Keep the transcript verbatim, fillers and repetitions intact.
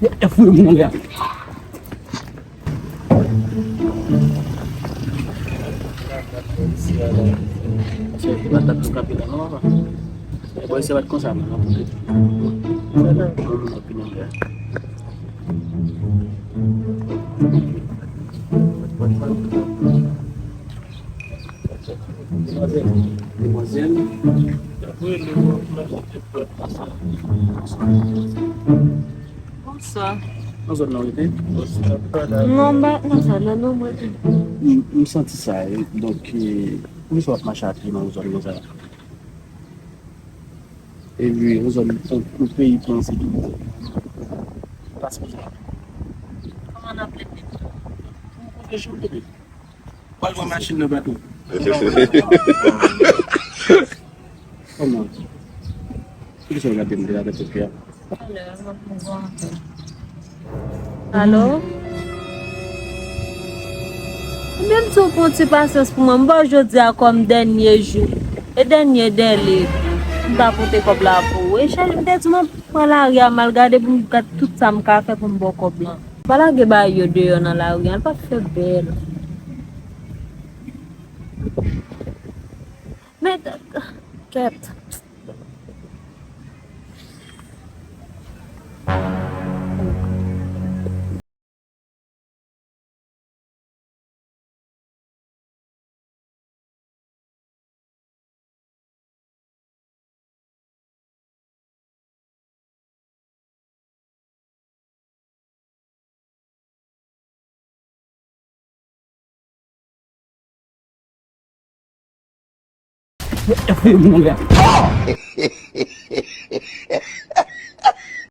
Yo, yo fouye moun an. Misye pa t ap tou kanpe la, non, papa. E bò, se pa t konsa, non, non. Moun ap vin anlè. Demwazèl. Demwazèl. Bonswa. Nan zòn nan w rete? Non, m pa nan zòn nan, non, mwen. M, m santi sa, e, donk, e, poukisa w ap mache a pye nan yon zòn konsa? Epi, yon zòn, yon, yon peyi ki ensekirize. Pa sipoze. Kòman n ap rete? M kote jan w rete. W al pran machin nan, patwon. Kòman? Poukisa w gade m de la tèt o pye a? Alo? Ebyen, m di w pran ti pasyans pou mwen. M ba w jodi a kòm dènye jou. E dènye dèle. M ka pote kòb la pou ou. E chèche, m te di w m ap pran lari a, m al gade pou m gad tout sa m ka fè pou m ba w kòb lan. Pa lage bagay yo deyò nan lari a, l p ap fè bèl. Men, kèt. Yo fouye moun an.